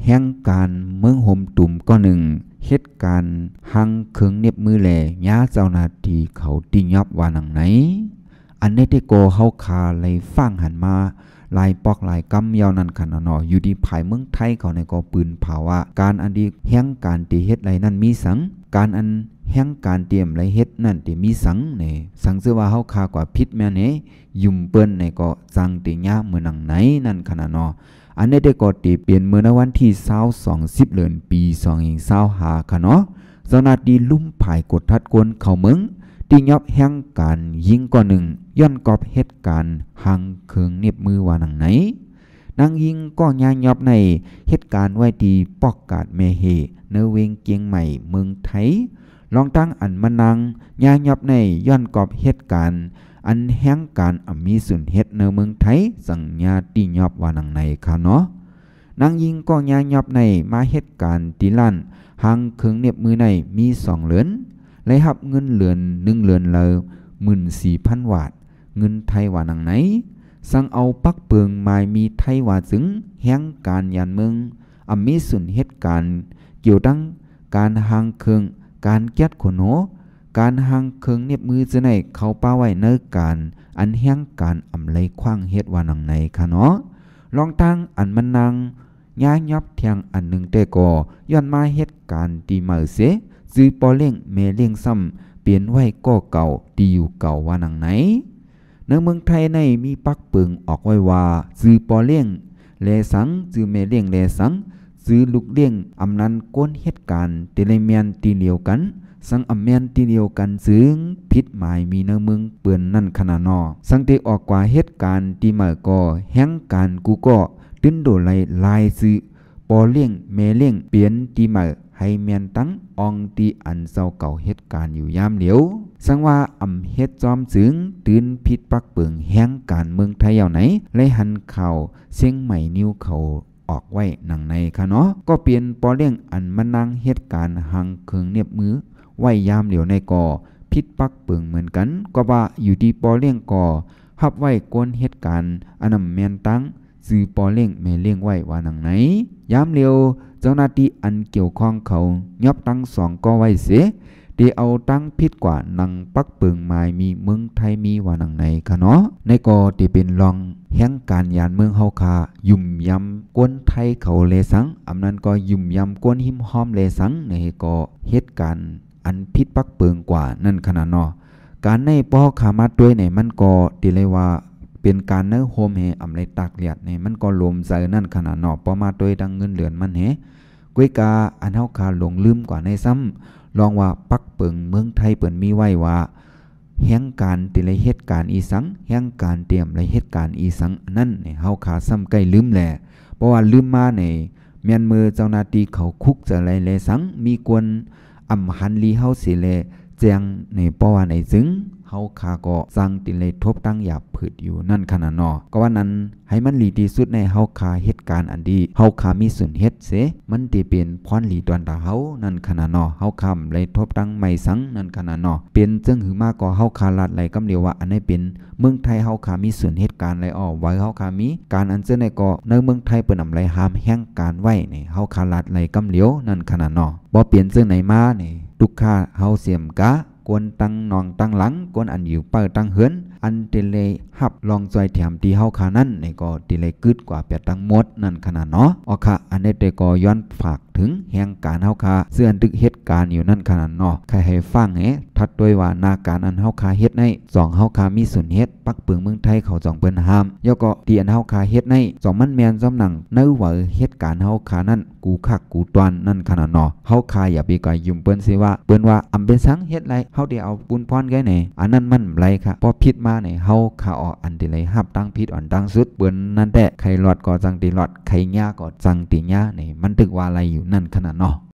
ແຮງການເມືອງຫົມຕຸມກ້ອນໜຶ່ງ ເຮັດການຫັງເຄື່ອງເນັບມື ແລະ ຍາເຈົ້າໜ້າທີ່ເຂົາຕິຍອບວ່າໜັງໃນ. ອັນນີ້ແຕ່ກໍເຮົາຄາໄດ້ຟັງຫັນມາຫຼາຍປອກຫຼາຍກຳແລ້ວນັ້ນຂະນະເນາະ. ຢູ່ທີ່ພາຍເມືອງໄທເຂົານີ້ກໍປືນເຜົາວ່າ ການອັນທີ່ແຮງການທີ່ເຮັດໄດ້ນັ້ນມີສັງ, ການອັນແຮງການທີ່ອຳໄລເຮັດນັ້ນທີ່ມີສັງແນ່. ສັງເສວ່າເຮົາຄາກວ່າຜິດແມ່ນແນ່ ຢືມເພິ່ນແນ່ກໍຈັ່ງທີ່ຍາເມືອງໃນນັ້ນຂະນະເນາະ. ອັນນີ້ແຕ່ກໍທີ່ເປັນເມື່ອໃນວັນທີຊາວ ສອງ ສິບເດືອນ ປີສອງພັນຊາວຫ້າຂະເນາະ. ເຈົ້າໜ້າທີ່ລຸ່ມຝ່າຍກວດຄັດຄົນເຂົ້າເມືອງ ຕິຍອບແຮງການຍິງກ້ອນໜຶ່ງ ຍ້ອນກອບເຮັດການຫັງເຄື່ອງເນັບມືວ່າໜັງໃນ. ນາງຍິງກໍຍາຍອບໃນເຮັດການໄວ້ທີ່ປອກກາດແມ່ເຮ ໃນແຂວງກຽງໃໝ່ ເມືອງໄທ. ລອງຕັ້ງອັນມານາງຍາຍອບໃນ ຍ້ອນກອບເຮັດການ ອັນແຮງການອຳມີສ່ວນເຮັດໃນເມືອງໄທ ສັງຍາຕິຍອບວ່າໜັງໃນຂະເນາະ. ນາງຍິງກໍຍາຍອບໃນມາເຮັດການທີ່ຮ້ານຫັງເຄື່ອງເນັບມືໃນມີສອງເດືອນ ໄດ້ຮັບເງິນເດືອນໜຶ່ງເດືອນລະໝື່ນສີ່ພັນບາດ ເງິນໄທວ່າໜັງໃນ. ສັງເອົາປັກເປິງໝາຍມີໄທວ່າ ຈຶ່ງແຮງການຍານເມືອງ ອຳມີສ່ວນເຮັດການກ່ຽວກັບການຫັງເຄື່ອງ, ການກຽດຂົນໂຫ, ການຫັງເຄື່ອງເນັບມືຈະໄດ້ເຂົ້າປະໄວ້ໃນການ ອັນແຮງການອຳໄລຂວາງເຮັດວ່າໜັງໃນຂະເນາະ. ລອງຕັ້ງອັນມານາງຍາຍອບທຽງອັນໜຶ່ງແຕ່ກໍ ຍ້ອນມາເຮັດການທີ່ໃໝ່ເສ ຈື່ພໍ່ລ້ຽງແມ່ລ້ຽງຊ້ຳປ່ຽນໄວ້ກໍເກົ່າ ທີ່ຢູ່ເກົ່າວ່າໜັງໃນ. ໃນເມືອງໄທໃນມີປັກເປິງອອກໄວ້ວ່າ ຈື່ພໍ່ລ້ຽງແລສັງ, ຈື່ແມ່ລ້ຽງແລສັງ, ຈື່ລູກລ້ຽງ, ອຳນັ້ນຄົນເຮັດການທີ່ໄດ້ແມ່ນທີ່ດຽວກັນ, ສັງອຳແມ່ນທີ່ດຽວກັນ ຈຶ່ງຜິດໝາຍມີໃນເມືອງເພິ່ນນັ້ນຂະນະເນາະ. ສັງທີ່ອອກກວ່າເຮັດການທີ່ໃໝ່ກໍແຮງການກູກໍຕື່ນໂດໄລລາຍຊື່ພໍ່ລ້ຽງແມ່ລ້ຽງປ່ຽນທີ່ໃໝ່ ໃຫ້ແມ່ນຕັ້ງອ່ອງທີ່ອັນເຈົ້າເກົ່າເຮັດການຢູ່ຍາມດຽວ. ສັງວ່າອຳເຮັດຈອມ ຈຶ່ງຕື່ນຜິດປັກເປິງແຮງການເມືອງໄທເອົາໃນ ໄດ້ຫັນຂ່າວຊຽງໃໝ່ນິວເຂົາອອກໄວ້ໜັງໃນຂະເນາະ. ກໍປ່ຽນພໍ່ລ້ຽງອັນມານາງເຮັດການຫັງເຄື່ອງເນັບມືໄວ້ຍາມດຽວໃນກໍຜິດປັກເປິງເໝືອນກັນ ກໍວ່າຢູ່ທີ່ພໍ່ລ້ຽງກໍຮັບໄວ້ຄົນເຮັດການ ອັນນຳແມ່ນຕັ້ງ ຈື່ພໍ່ລ້ຽງແມ່ລ້ຽງໄວ້ວ່າໜັງໃນ. ຍາມດຽວເຈົ້າໜ້າທີ່ອັນກ່ຽວຂ້ອງເຂົາຍອບທັງສອງກໍໄວ້ເສ ທີ່ເອົາຕັ້ງຜິດກວ່າໜັງປັກເປິງໝາຍມີເມືອງໄທມີວ່າໜັງໃນຂະເນາະ. ໃນກໍທີ່ເປັນລອງແຮງການຍານເມືອງເຮົາຄາ ຢືມຢາມຄົນໄທເຂົາແລສັງ, ອຳນັ້ນກໍຢືມຢາມຄົນຮິມຮ່ອມແລສັງ ໃນກໍເຮັດການ ອັນຜິດປັກເປິງກວ່ານັ້ນຂະນະເນາະ. ການໃນພໍເຮົາຄາມາຕົວໃນມັນກໍທີ່ເລີຍວ່າເປັນການໃນໂຮມແຮອຳໄລຕາກແດດໃນມັນກໍລົມໃຈນັ້ນຂະນະເນາະ. ພໍມາຕົວທັງເງິນເດືອນມັນແຮ ກວຍກາອັນເຮົາຄາຫຼົງລືມກວ່າໃນຊ້ຳ ລອງວ່າປັກເປິງເມືອງໄທເພິ່ນມີໄວ້ວ່າ ແຮງການທີ່ໄດ້ເຮັດການອີສັງ, ແຮງການທີ່ອຳໄລເຮັດການອີສັງ ອັນນັ້ນໃນເຮົາຄາຊ້ຳໃກ້ລືມແລ. ເພາະວ່າລືມມາໃນ ແມ່ນເມື່ອເຈົ້າໜ້າທີ່ເຂົາຄຸກຈະໄລແລສັງ ມີຄົນອຳຫັນລີເຮົາເສແລແຈ້ງໃນ ເພາະວ່າໃນຈຶ່ງເຮົາຄາກໍຈັ່ງຕິໄລທົບຕັ້ງຢາບຜືດຢູ່ນັ້ນຂະນະເນາະ. ກໍວ່ານັ້ນ ໃຫ້ມັນດີທີ່ສຸດໃນເຮົາຄາເຮັດການອັນດີ ເຮົາຄາມີສ່ວນເຮັດເສ ມັນຕິເປັນພອນດີຕອນຕາເຮົານັ້ນຂະນະເນາະ. ເຮົາຄາໄລທົບຕັ້ງໃໝ່ສັງນັ້ນຂະນະເນາະ. ເປັນເຊິ່ງຫືອມາກໍເຮົາຄາລາດໄລກຳດຽວວ່າ ອັນໃດເປັນ ເມືອງໄທເຮົາຄາມີສູນເຮັດການໄລອອກ ໄວ້ເຮົາຄາມີການອັນເຊິ່ງໃດກໍໃນເມືອງໄທເພິ່ນອຳໄລຫ້າມແຮງການໄວ້ໃນເຮົາຄາລາດໄລກຳຫຼຽວນັ້ນຂະນະເນາະ. ບໍ່ເປັນເຊິ່ງໃດມາໃນ ທຸກຂ້າເຮົາສຽມກະ ຄົນຕັ້ງນອງຕັ້ງຫຼັງ ຄົນອັນຢູ່ເປົ້າຕັ້ງເຮືອນ ອັນເຕເລຮັບລອງຊ່ອຍແຖມທີ່ເຮົາຄານັ້ນໃນກໍເຕເລກຶດກວ່າແປດທັງໝົດນັ້ນຂະນະເນາະ. ອອກຄະ ອັນໃດແຕ່ກໍຍ້ອນຝາກ ເຖິງແຮງການເຮົາຄາ ເຊິ່ງອັນຕຶກເຮັດການຢູ່ນັ້ນຂະນະເນາະ. ໃຄໃຫ້ຟັງແຮ ຖັດດ້ວຍວ່າໜ້າການອັນເຮົາຄາເຮັດໃນ ສອງເຮົາຄາມີສ່ວນເຮັດ ປັກເປິງເມືອງໄທເຂົາຈອງເພິ່ນຫ້າມ ແລ້ວກໍທີ່ອັນເຮົາຄາເຮັດໃນ ສອງມັນແມ່ນຈອມໜັງໃນໄວເຮັດການເຮົາຄານັ້ນ ກູຄັກກູຕວນນັ້ນຂະນະເນາະ. ເຮົາຄາຢ່າໄປກວາຍຢືມເພິ່ນເສວ່າ ເພິ່ນວ່າອຳເປັນສັງເຮັດໄລ ເຮົາໄດ້ເອົາບຸນພອນໄກໃນ ອັນນັ້ນມັນໄລຄະ. ພໍຜິດມາໃນ ເຮົາຄາອອກອັນທີ່ໄລຮັບຕັ້ງຜິດອັນຕັ້ງສຸດ ເພິ່ນນັ້ນແຕ່ ໃຄລອດກໍຈັ່ງທີ່ລອດ ໃຄຍາກໍຈັ່ງທີ່ຍາໃນ ມັນຖືກວ່າໄລຢູ່ນັ້ນຂະນະເນາະ.